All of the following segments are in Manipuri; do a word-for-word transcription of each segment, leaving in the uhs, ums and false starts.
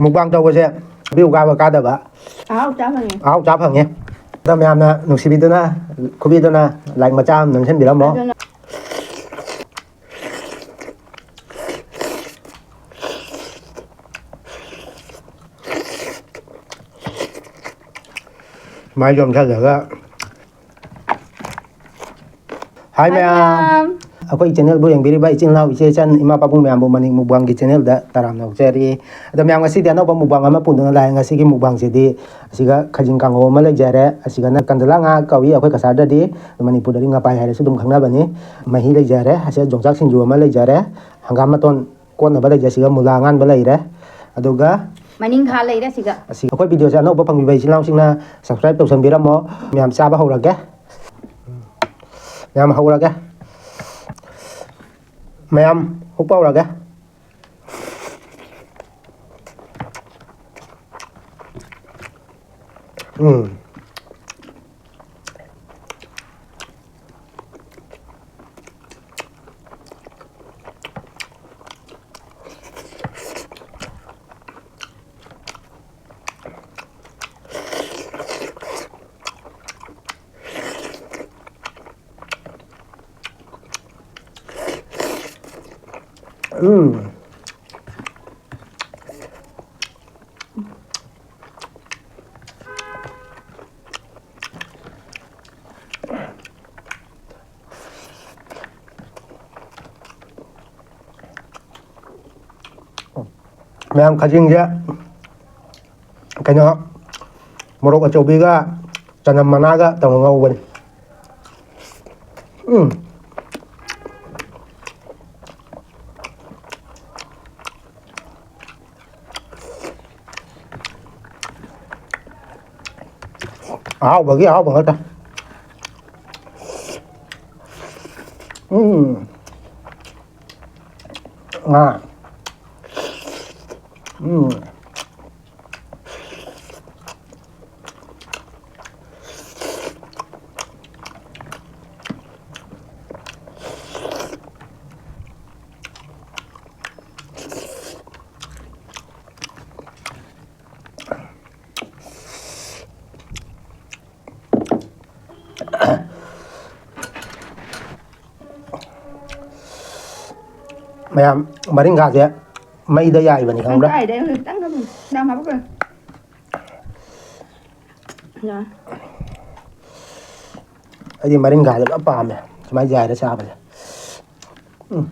ꯃꯨꯛꯕꯥꯡ ꯇꯧꯕꯁꯦ view ꯀꯥꯕ ꯀꯥꯗꯕ ꯑꯍꯥꯎ ꯆꯥ ꯐꯪꯉꯦ꯫ ꯑꯍꯥꯎ ꯆꯥ ꯐꯪꯉꯦ꯫ ꯑꯗꯣ ꯃꯌꯥꯝꯅ ꯅꯨꯡꯁꯤꯕꯤꯗꯨꯅ, ꯈꯨꯕꯤꯗꯨꯅ like ꯃꯆꯥ ꯑꯃ ꯅꯝꯁꯤꯟꯕꯤꯔꯝꯃꯣ꯫ ꯑꯗꯨꯅ ꯃꯥꯏ ꯆꯣꯝꯁꯜꯂꯒ꯫ Hi ꯃꯌꯥꯝ꯫ ꯑꯩꯈꯣꯏ channelꯕꯨ ꯌꯦꯡꯕꯤꯔꯤꯕ ꯏꯆꯤꯜ ꯏꯅꯥꯎ, ꯏꯆꯦ ꯏꯆꯟ, ꯏꯃꯥ ꯄꯥꯕꯨꯡ ꯃꯌꯥꯝꯕꯨ ꯃꯅꯤꯡ ꯃꯨꯛꯕꯥꯡꯒꯤ channelꯗ ꯇꯔꯥꯝꯅ ꯑꯣꯛꯆꯔꯤ꯫ ꯑꯗꯣ ꯃꯌꯥꯝ, ꯉꯁꯤꯗꯤ ꯑꯅꯧꯕ ꯃꯨꯛꯕꯥꯡ ꯑꯃ ꯄꯨꯗꯨꯅ ꯂꯥꯛꯑꯦ꯫ ꯉꯁꯤꯒꯤ ꯃꯨꯛꯕꯥꯡꯁꯤꯗꯤ ꯑꯁꯤꯒ ꯈꯥꯖꯤꯡ ꯀꯥꯡꯉꯧ ꯑꯃ ꯂꯩꯖꯔꯦ, ꯑꯁꯤꯒꯅ ꯀꯟꯗꯂꯥ ꯉꯥ ꯀꯧꯏ ꯑꯩꯈꯣꯏ ꯀꯁꯥꯔꯗꯗꯤ, ꯃꯅꯤꯄꯨꯔꯗꯗꯤ ꯉꯄꯥꯏ ꯍꯥꯏꯔꯁꯨ ꯑꯗꯨꯝ ꯈꯪꯅꯕꯅꯤ꯫ ꯃꯍꯤ ꯂꯩꯖꯔꯦ, ꯑꯁꯤꯗ ꯌꯣꯡꯆꯥꯛ ꯁꯤꯡꯖꯨ ꯑꯃ ꯂꯩꯖꯔꯦ, ꯍꯪꯒꯥꯝ ꯃꯇꯣꯟ ꯀꯣꯠꯅꯕ ꯂꯩꯖꯩ, ꯁꯤꯒ ꯃꯨꯂꯥ ꯑꯉꯥꯟꯕ ꯂꯩꯔꯦ꯫ ꯑꯗꯨꯒ ꯃꯅꯤꯡꯈꯥ ꯂꯩꯔꯦ ꯁꯤꯒ꯫ ꯑꯁꯤ ꯑꯩꯈꯣꯏ videoꯁꯦ ꯑꯅꯧꯕ ꯐꯪꯕꯤꯕ ꯏꯆꯤꯜ ꯏꯅꯥꯎꯁꯤꯡꯅ subscribe ꯇꯧꯁꯟꯕꯤꯔꯝꯃꯣ꯫ ꯃꯌꯥꯝ ꯆꯥꯕ ꯍꯧꯔꯒꯦ꯫ ꯃꯌꯥꯝ ꯍꯧꯔꯒꯦ꯫ ꯃꯌꯥꯝ ꯍꯨꯛꯄ ꯍꯧꯔꯒꯦ꯫ ꯎꯝ꯫ ꯎꯝ꯫ ꯃꯌꯥꯝ, ꯈꯥꯖꯤꯡꯁꯦ ꯀꯩꯅꯣ, ꯃꯣꯔꯣꯛ ꯑꯆꯧꯕꯤꯒ ꯆꯅꯝ ꯃꯅꯥꯒ ꯇꯧꯔꯒ ꯉꯧꯕꯅꯤ꯫ ꯎꯝ꯫ ꯑꯍꯥꯎꯕꯒꯤ ꯑꯍꯥꯎꯕ ꯉꯥꯛꯇ꯫ ꯎꯝ꯫ ꯉꯥ꯫ ꯎꯝ꯫ ꯃꯌꯥꯝ, ꯃꯔꯤꯡꯈꯥꯁꯦ ꯃꯩꯗ ꯌꯥꯏꯕꯅꯤ, ꯈꯪꯕ꯭ꯔꯥ? ꯀꯥꯏꯗꯩ ꯈꯤꯇꯪ ꯈꯛꯇꯪ ꯌꯥꯝ ꯍꯥꯞꯄꯛꯀꯅꯨ꯫ ꯌꯥꯔꯦ꯫ ꯑꯩꯗꯤ ꯃꯔꯤꯡꯈꯥꯁꯦ ꯂꯣꯏ ꯄꯥꯝꯃꯦ, ꯁꯨꯃꯥꯏꯅ ꯌꯥꯏꯔ ꯆꯥꯕꯁꯦ꯫ ꯎꯝ꯫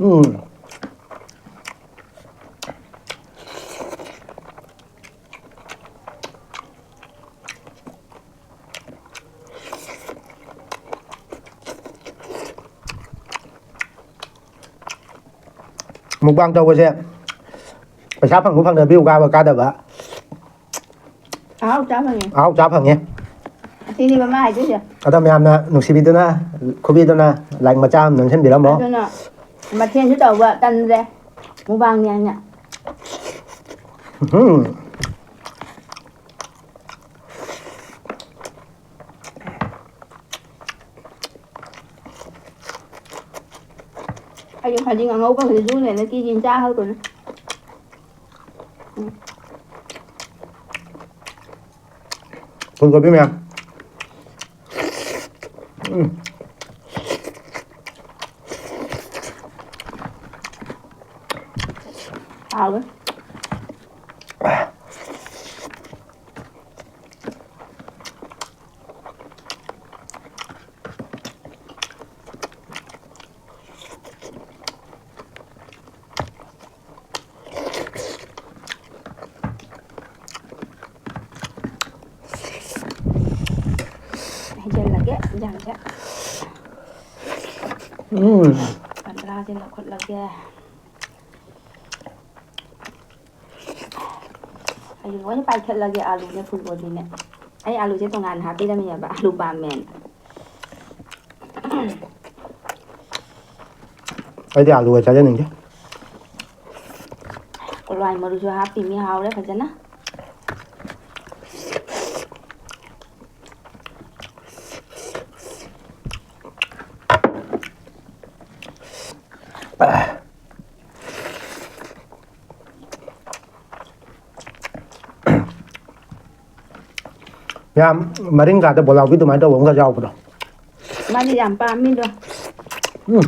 ꯎꯝ꯫ Mukbang ꯇꯧꯕꯁꯦ ꯄꯩꯁꯥ ꯐꯪꯕ ꯐꯪꯗꯕ, view ꯀꯥꯕ ꯀꯥꯗꯕ, ꯑꯍꯥꯎ ꯆꯥ ꯐꯪꯉꯦ꯫ ꯑꯍꯥꯎ ꯆꯥ ꯐꯪꯉꯦ꯫ ꯑꯁꯤꯅꯦꯕ ꯃꯥ ꯍꯥꯏꯗꯣꯏꯁꯦ꯫ ꯑꯗꯣ ꯃꯌꯥꯝꯅ ꯅꯨꯡꯁꯤꯕꯤꯗꯨꯅ, ꯈꯨꯕꯤꯗꯨꯅ like ꯃꯆꯥ ꯑꯃ ꯅꯝꯁꯤꯟꯕꯤꯔꯝꯃꯣ꯫ ꯑꯗꯨꯅ ꯃꯊꯦꯜꯁꯨ ꯇꯧꯕ ꯇꯟꯗ꯭ꯔꯦ꯫ Mukbangꯅꯦ ꯍꯥꯏꯅ꯫ ꯎꯝ꯫ ꯑꯩꯁꯨ ꯈꯖꯤꯡ ꯑꯉꯧꯕ ꯈꯖꯤꯛ ꯖꯨ ꯂꯩꯅ ꯀꯦꯖꯤ ꯑꯃ ꯆꯥ ꯍꯜꯂꯛꯄꯅꯦ꯫ ꯎꯝ꯫ ꯐꯨꯜ ꯀꯣꯕꯤ ꯃꯌꯥꯝ꯫ ꯎꯝ꯫ ꯍꯥꯎꯋꯦ꯫ ꯍꯩꯖꯤꯜꯂꯒꯦ ꯏꯟꯖꯥꯡꯁꯦ꯫ ꯎꯝ꯫ ꯄꯟꯗ꯭ꯔꯥꯁꯦ ꯂꯧꯈꯠꯂꯒꯦ꯫ ꯑꯩꯁꯨ ꯂꯣꯏꯅ ꯄꯥꯏꯈꯠꯂꯒꯦ, ꯑꯥꯂꯨꯅꯦ, ꯐꯨꯜ ꯀꯣꯕꯤꯅꯦ꯫ ꯑꯩ ꯑꯥꯂꯨꯁꯦ ꯇꯣꯉꯥꯟꯅ ꯍꯥꯞꯄꯤꯔꯝꯃꯦꯕ, ꯑꯥꯂꯨ ꯄꯥꯝꯃꯦꯅ꯫ ꯑꯩꯗꯤ ꯑꯥꯂꯨꯒ ꯆꯥꯖꯅꯤꯡꯗꯦ꯫ ꯀꯣꯂꯥꯏ ꯃꯔꯨꯁꯨ ꯍꯥꯞꯄꯤꯃꯤ, ꯍꯥꯎꯔꯦ ꯐꯖꯅ꯫ ꯌꯥꯝ ꯃꯔꯤꯡꯒꯥꯗ ꯕꯣꯂꯥꯎꯕꯤ ꯑꯗꯨꯃꯥꯏꯅ ꯇꯧꯕ ꯑꯃꯒ ꯌꯥꯎꯕꯗꯣ꯫ ꯃꯥꯗꯤ ꯌꯥꯝ ꯄꯥꯝꯃꯤꯗꯣ꯫ ꯎꯝ꯫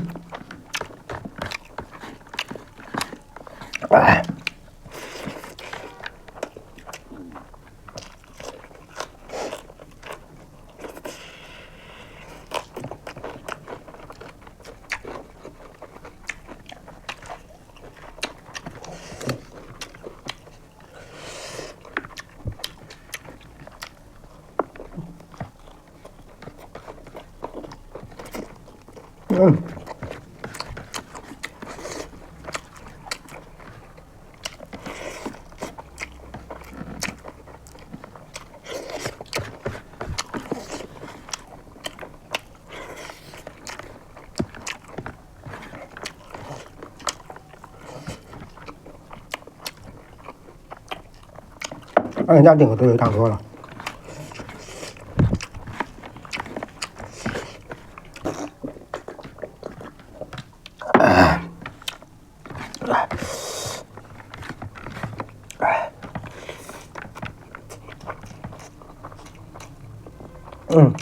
ꯎꯝ꯫ ꯑꯩ ꯍꯤꯟꯖꯥꯡ ꯇꯦꯡꯀꯣꯠꯇꯨ ꯂꯣꯏ ꯊꯥꯡꯗꯣꯛꯑꯣ꯫ ꯎꯝ꯫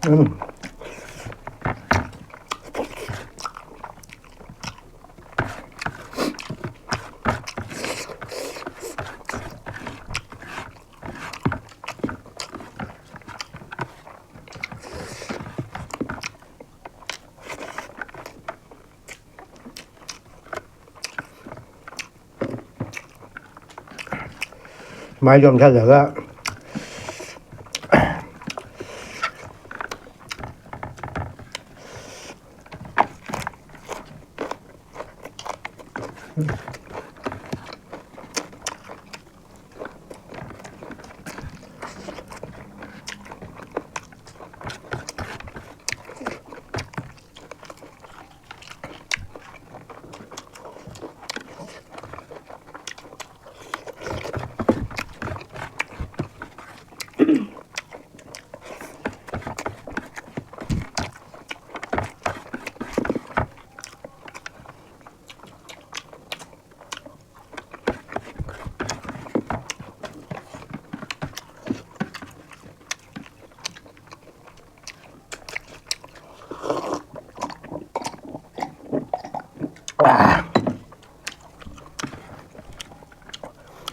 ꯎꯝ꯫ ꯁꯨꯃꯥꯏꯅ ꯌꯣꯝꯁꯜꯂꯒ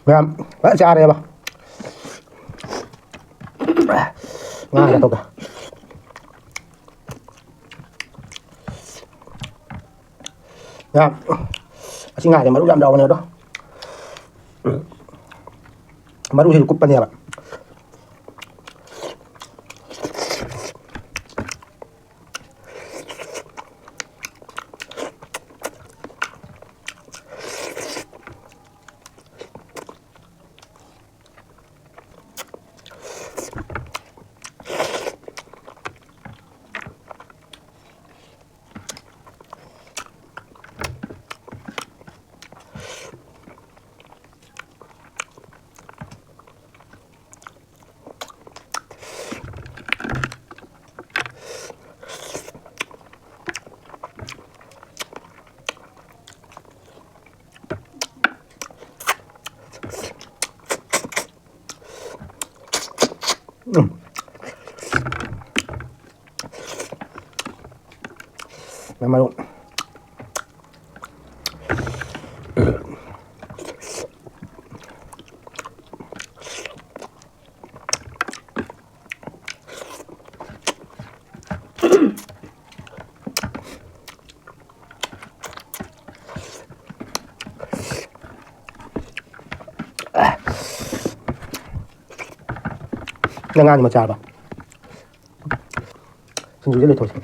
ꯃꯌꯥꯝ ꯐꯖꯅ ꯆꯥꯔꯦꯕ꯫ ꯉꯥꯒ ꯇꯧꯒ꯫ ꯌꯥꯝ, ꯑꯁꯤ ꯉꯥꯁꯦ ꯃꯔꯨ ꯌꯥꯝ ꯌꯥꯎꯕꯅꯦ ꯑꯗꯣ꯫ ꯃꯔꯨꯁꯤꯁꯨ ꯀꯨꯞꯄꯅꯦꯕ꯫ ꯃꯔꯨ꯫ ꯅꯪ ꯉꯥꯅꯤ ꯃꯆꯥ ꯍꯥꯏꯕ? ꯁꯤꯡꯖꯨꯁꯦ ꯂꯣꯏꯊꯣꯛꯁꯦ꯫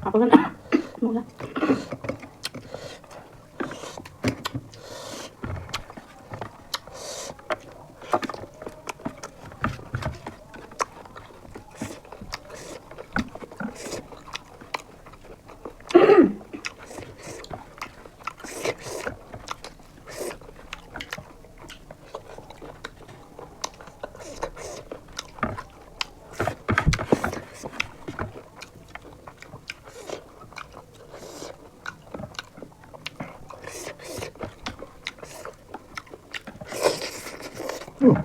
ꯍꯥꯞꯄꯒꯅꯦ꯫ ꯑꯃꯨꯛꯅꯦ꯫ ꯎꯝ꯫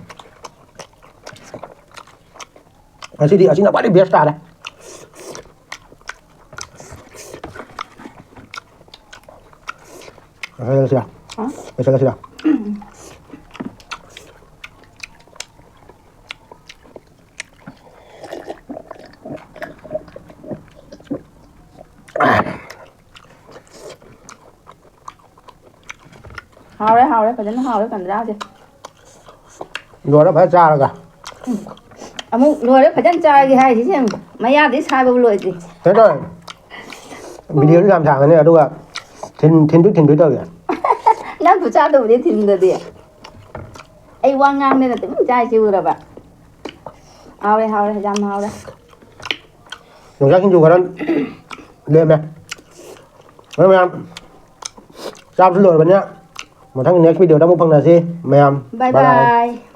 ꯉꯁꯤꯗꯤ ꯑꯁꯤꯅ ꯈ꯭ꯋꯥꯏꯗꯒꯤ best ꯇꯥꯔꯦ꯫ ꯂꯣꯏꯁꯜꯂꯁꯤꯔꯥ? ꯍꯥ? ꯂꯣꯏꯁꯜꯂꯁꯤꯔꯥ? ꯍꯥꯎꯔꯦ, ꯍꯥꯎꯔꯦ, ꯐꯖꯅ ꯍꯥꯎꯔꯦ ꯀꯟꯖꯥꯁꯦ꯫ ꯂꯣꯏꯔ ꯐꯖꯅ ꯆꯥꯔꯒ꯫ ꯎꯝ꯫ ꯑꯃꯨꯛ ꯂꯣꯏꯔ ꯐꯖꯅ ꯆꯥꯔꯒꯦ ꯍꯥꯏꯁꯤꯁꯦ ꯌꯦꯡꯉꯨ꯫ ꯃꯌꯥꯗꯤ ꯁꯥꯏꯕꯕꯨ ꯂꯣꯏꯗ꯭ꯔꯤ꯫ ꯀꯩꯅꯣ ꯇꯧꯋꯦ꯫ Video ꯁꯨ ꯌꯥꯝ ꯁꯥꯡꯉꯅꯤ, ꯑꯗꯨꯒ ꯊꯤꯟ-, ꯊꯤꯟꯗꯣꯏ ꯊꯤꯟꯗꯣꯏ ꯇꯧꯋꯦ꯫ ꯅꯪ ꯈꯨꯠꯆꯥꯗꯨꯕꯨꯗꯤ ꯊꯤꯟꯗꯗꯤ꯫ ꯑꯩ ꯋꯥ ꯉꯥꯡꯗꯅ ꯇꯨꯃꯤꯟ ꯆꯥꯏꯁꯤ ꯎꯔꯕ? ꯍꯥꯎꯔꯦ, ꯍꯥꯎꯔꯦ, ꯌꯥꯝ ꯍꯥꯎꯔꯦ꯫ ꯌꯣꯡꯆꯥꯛ ꯁꯤꯡꯖꯨ ꯈꯔ ꯂꯦꯝꯃꯦ꯫ ꯑꯗꯣ ꯃꯌꯥꯝ, ꯆꯥꯕꯁꯨ ꯂꯣꯏꯔꯕꯅꯤꯅ, ꯃꯊꯪ next video ꯗ ꯑꯃꯨꯛ ꯐꯪꯅꯁꯤ ꯃꯌꯥꯝ꯫ Bye bye bye꯫ Bye꯫